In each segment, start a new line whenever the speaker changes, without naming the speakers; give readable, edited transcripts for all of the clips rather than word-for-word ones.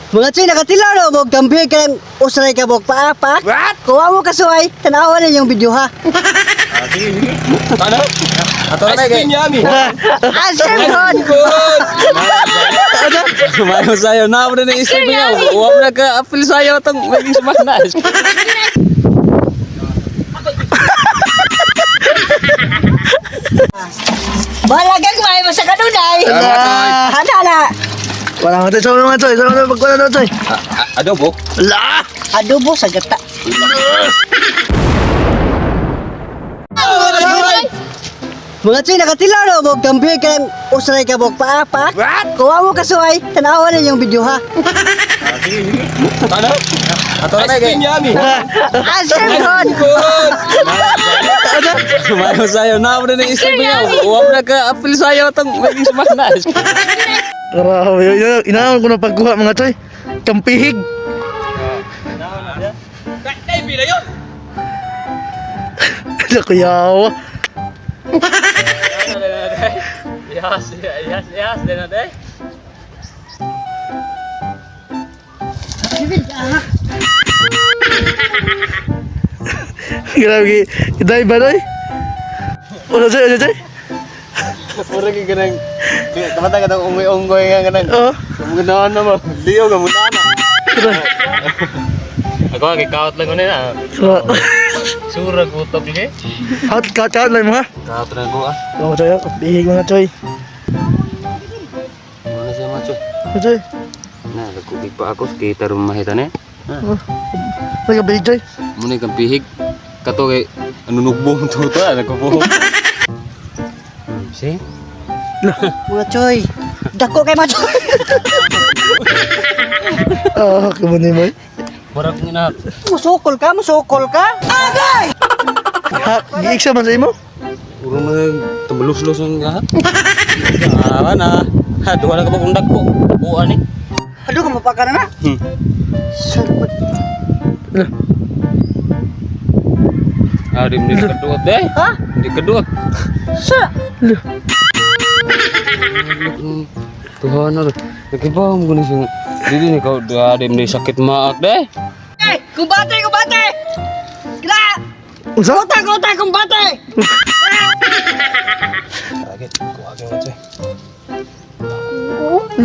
Mga tsoy, nakatilaw na mo gambir ka ng usray ka bok paa pa.
What?
Kuha mo kasuway, tanawa na yung video ha.
Ano? Ato na kay. Yummy.
Answer God!
Good.
Sumayo sayo na mo na isip niya. Wa mo na ka apil sayo tong maging sumana.
Balagang may masa kanunay. Hana na.
Wala nga tayo, sama mga choy, sama na pagkuha na choy.
Adobo.
La!
Adobo sa gata. Mga tsoy, nakatilaw na mo gambir ka ng usray ka bok paa pa.
What?
Kuha mo kasuway, tanawa na yung video ha.
Ano? Ato na kay. Yummy.
Answer God!
Good.
Sumayo sayo na mo na isip niya. Wa mo na ka apil sayo tong maging sumana.
Grabe, yun, inaon ko na pagkuha mga choy. Kampihig.
Kay pila yun.
Nakuyawa.
Yes, yes, yes, din na day.
Grabe, iday ba doy? Wala choy, wala choy.
Mura gyud kanang kamata ka tong unggoy-unggoy nga kanang.
Oo.
Munaon na mo. Liyo ka muna na. Ako kay kaut lang ko na. Sura gutok ni.
Out, cut, cut lang mo ha.
Kaut lang ko ah.
Mga choy, kampihig mga choy.
Mana siya macho?
Mga choy,
Na, nagkubig pa ako. Kita rin mahita ni.
nagkabihig choy.
Muna kang pihig. Kato kay ano nugbong to to, ah, nagkubuhong. See?
Mga tsoy, dako kay mga tsoy.
Ah, kumuni mo.
Murag nga na.
Musukol ka, musukol ka. Agay!
Ha, giiksa man sa imo?
Uro na tumalus-lus ang lahat. Ah, na. Ha, duha na ka pa kung dagko. Buwan eh.
Aduh, kumapaka na na. Sarap.
Lah,
Ah, di hindi kaduot eh.
Ha?
Hindi kaduot.
Sa?
lah.
Tuhan na. Nakibaw mo ko na siya. Dili ni ka, ah, di hindi sakit maak deh.
Eh, kumbate, kumbate! Kila!
Unsa?
Kota, kota, kumbate!
Kuha kay mga choy.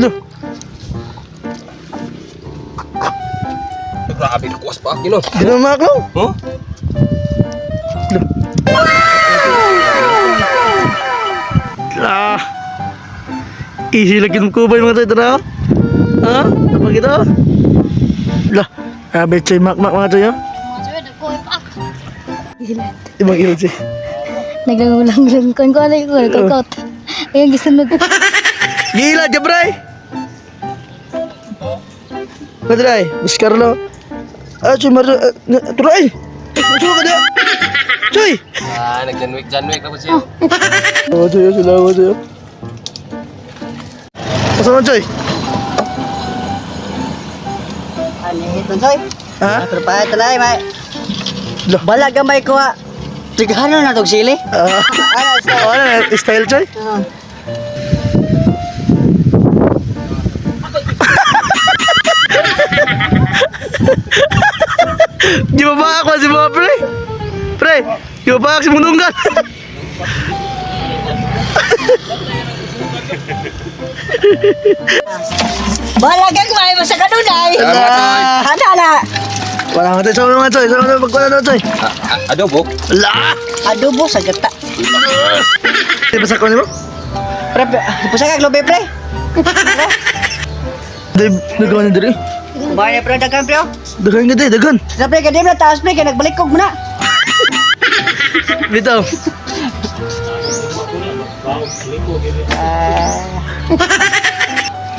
Lah.
Grabe, nakuwas pa akin oh.
Di na maklaw.
Huh?
Ah. Easy lagi ng kubay mga choy, tara. Ha? Napakita? Lah, grabe choy, mak-mak mga choy, ha? Ibang ilot siya.
Naglangulang-lang ko. Ano ko, nagkakot. Ayun, gisunod.
Gila, Jabray! Madray, Mas Carlo. Ah, Choy, Marlo, turay! Choy, ka na! Choy!
Ah, nag-janwik, janwik ako siya.
Oh, Choy, sila, Choy. Asa man, Choy?
Ani, ito, tsoy.
Ha?
Pero pa, ito lang, may.
Lah.
Balaga may kuha. Tigano na tong sili.
Ah,
Ano, style?
ano na, style, Choy?
Ah.
Di ba ba ako si mga pre? Pre, di ba ba ako si Mununggan?
Balaga may masa kanunay.
Ah.
Hana na.
Wala nga tayo, sama mga Choy, sama na pagkuha na, Choy.
Adobo?
La!
Adobo sa gata.
Di ba sa kunin mo?
Pre, pusa ka globe, pre.
Di, nagawa na diri.
Bayar pre, dagan pre. oh.
Dagan ka di, dagan.
Sa pre, kadim na taas pre, kaya nagbalik kog muna.
Bitaw.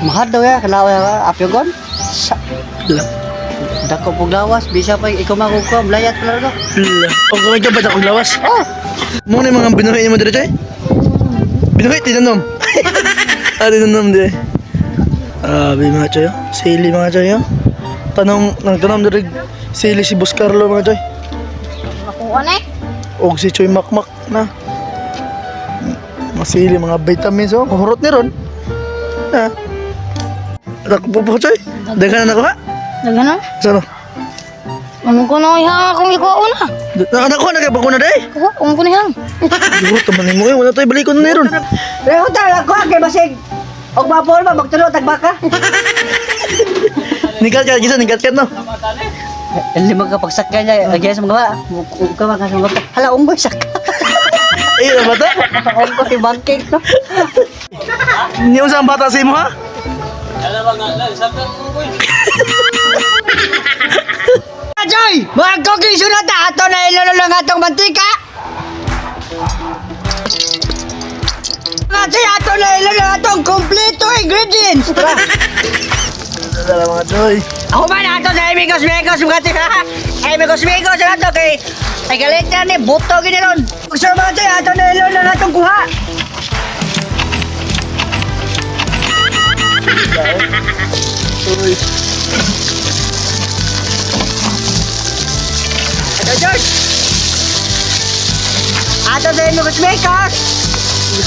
Mahal daw ya, kalaw ya, apyogon. Sa
La.
dako pug lawas, bisa pa ikaw makukuha, layat pala do.
La. O kamay ka ba akong lawas?
Oh,
Mo na yung mga binuhi mo diri, Choy? Binuhi, tinanom. Ah, tinanom di. Grabe mga Choy, oh. Sili mga Choy, oh. Tanong, nagtanom diri sili si Boss Carlo mga Choy.
Makuha na eh.
Og si Choy Makmak na. Mga sili, mga vitamins, oh. Kuhurot ni ron. Na. Nakupo po, Choy. Daghan na nakuha.
Daghan na.
Sano?
Ano ko na ihang akong ikuha una.
Nakuha na kay bakuna day.
Kuha, ang ko na ihang.
Siguro taman mo eh. Wala tayo balikon na ron.
Reho ta ako kay basig. Og mapol ba magtulo tag baka.
Ningkat ka, gisa, ningkat ka, no?
Lima ka pagsakay niya, agay sa mga ba. Ka ba ka sa Hala unggoy saka.
Eh, ang bata.
Unggoy bangkit no.
Niyo sa ang bata sa imo, ha?
Joy, mga cooking sunod na ato na ilolo lang atong mantika. Mga Joy, ato na ilolo lang atong kompleto ingredients. Tara.
Dala mga Choy.
Ako man ato sa Amigos Migos mga Joy. Ha? Amigos Migos na ato kay ay galit na ni buto gini ron. So mga Joy, ato na ilolo lang atong kuha.
Uy.
Ato Joy. Ato sa Amigos Migos.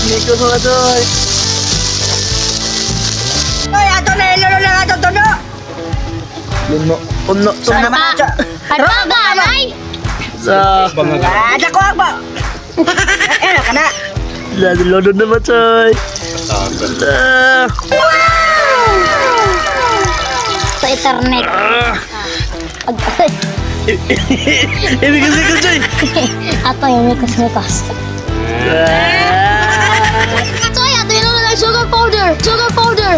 Gusto mga Choy.
Ay, ato na ilolo lang atong tuno.
Luno. Uno.
Sana mga Joy.
Alpaga, anay!
Sa...
Ah, dako ang ba? Eh, kana.
Lalo na ba, Choy? Ah.
Sa internet. Ag
Ibig sabihin, Choy.
Ato yung mikos-mikos. Choy, ato yung lang sugar powder! Sugar powder!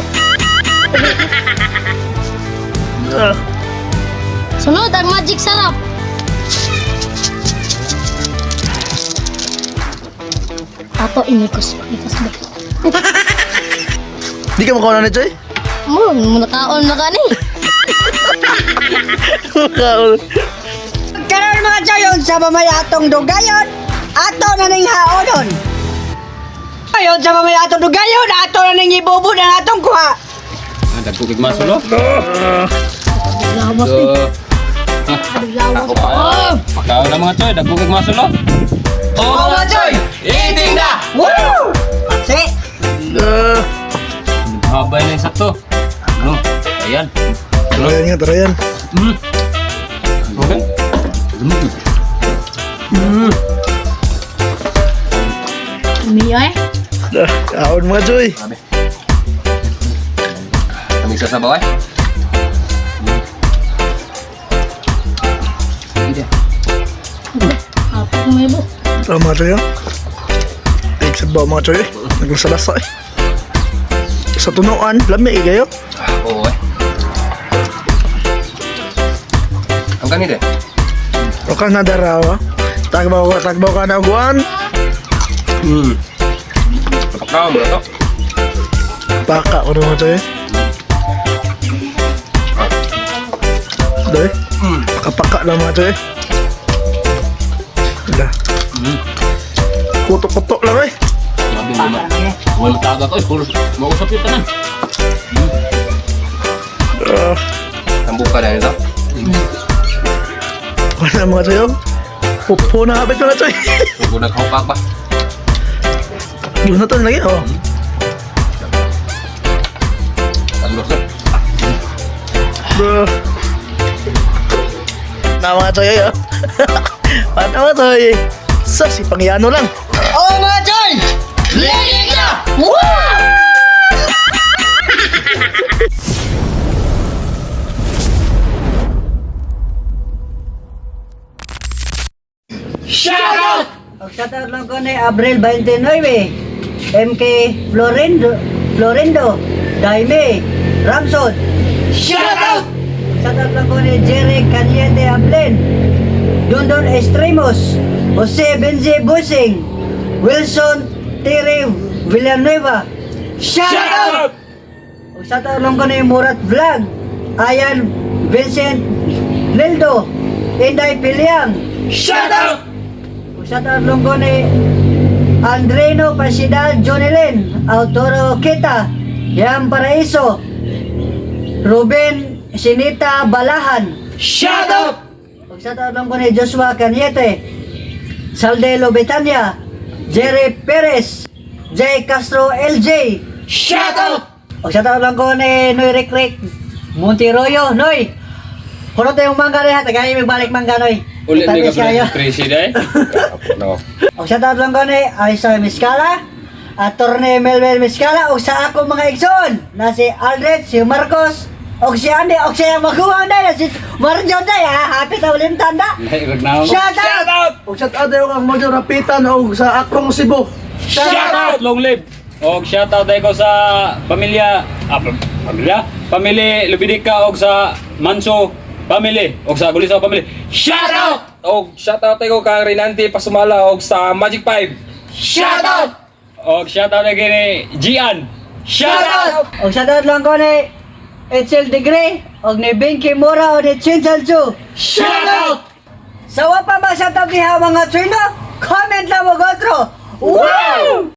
Ah.
Sunod ang magic sarap. Ato imikos mikos ba?
Di ka makauna ni Choy?
Mo, nakaon na kani.
Makauna.
Karon mga chayon sa mamaya atong dugayon, ato na ning haonon. Ayon sa mamaya atong dugayon, ato na ning ibubod ang atong kuha.
Ah, dagko kig maso no.
Lawas
So,
eh. Lawas.
ako pa. Pakaw na mga choy, dagko kig maso no.
Oh, mga choy!
Eating na.
Woo! Si,
Ah.
Habay na yung sakto. Ano? Ayan.
Tara yan nga, tara yan.
Okay.
Umiyo eh.
Ah, Aon mga Choy.
Kami sa sabaw eh.
Apo kumibo.
Tara mga Choy, oh. Big sabaw mga Choy, eh. Naglasalasa eh. Sa tunuan, lami eh kayo.
Oo eh. Ang kanil eh.
O ka na darawa. Tagbaw ka na guan.
Pakaw mo na to.
Baka ko na mga Choy. eh. Doy. Paka-paka lang mga Choy. eh. Wala. Kuto-kuto lang eh.
Grabe mo ma. Wala taga ko eh. Mausap yung tanan.
Ah,
Tambuka na nito.
wala mga Choy. oh. Pupo na habit mga Choy.
Tungkol naghupak ba?
Yun na to lagi oh.
Taglos na.
Bro. Na mga Choy oh. Ano mga Choy? Sa si Pangyano lang.
oh mga choy!
Leading na! Woo!
Og shoutout lang ko ni Abril 29, MK Florindo, Florindo, Daime, Ramson. Shoutout! Shoutout lang ko ni Jerry Caniente Ablen, Dondon Estremos, Jose Benji Busing, Wilson Terry Villanueva. Shoutout! Og shoutout lang ko ni Murat Vlog, Ayan Vincent Lildo, Inday Piliang. Shoutout! Shoutout lang ko ni Andreno Pasidal Jonelin, Autoro Kita, Yam Paraiso, Ruben Sinita Balahan. Shoutout! Ug shoutout lang ko ni Joshua Cañete, Saldelo Betania, Jerry Perez, J. Castro LJ. Shoutout! Og shout out lang ko ni Noy Rick Rick Monteroyo, Noy. Hulot na yung mangga niya, tagay may balik mangga, Noy.
Uli ni
Tamis
ka
kayo.
Tracy day.
No.
Og shout out lang ko ni Alisa Miscala, Attorney Melvin Miscala, og sa ako mga igsoon na si Aldred, si Marcos, og si Andy, og siya maguwang day, na si Marjon day, ha? Happy sa uling tanda. Shout out!
Og shout out dayo kang Mojo Rapitan og sa Akrong Cebu.
Shout out long live. Og shout out ko sa pamilya, pamilya, family Lubidika og sa Manso family og sa Gulisaw family. Shout out!
Og shout out ko kang Rinanti Pasumala og sa Magic 5.
Shout out! Og shout out lagi ni Gian. Shout out!
Og shout out lang ko ni Etchel Degree, og ni Binky Mora, og ni Chinchal Chu.
Shout out!
Sa wa pa ba shout out diha mga chino? Comment lang mo otro. Wow!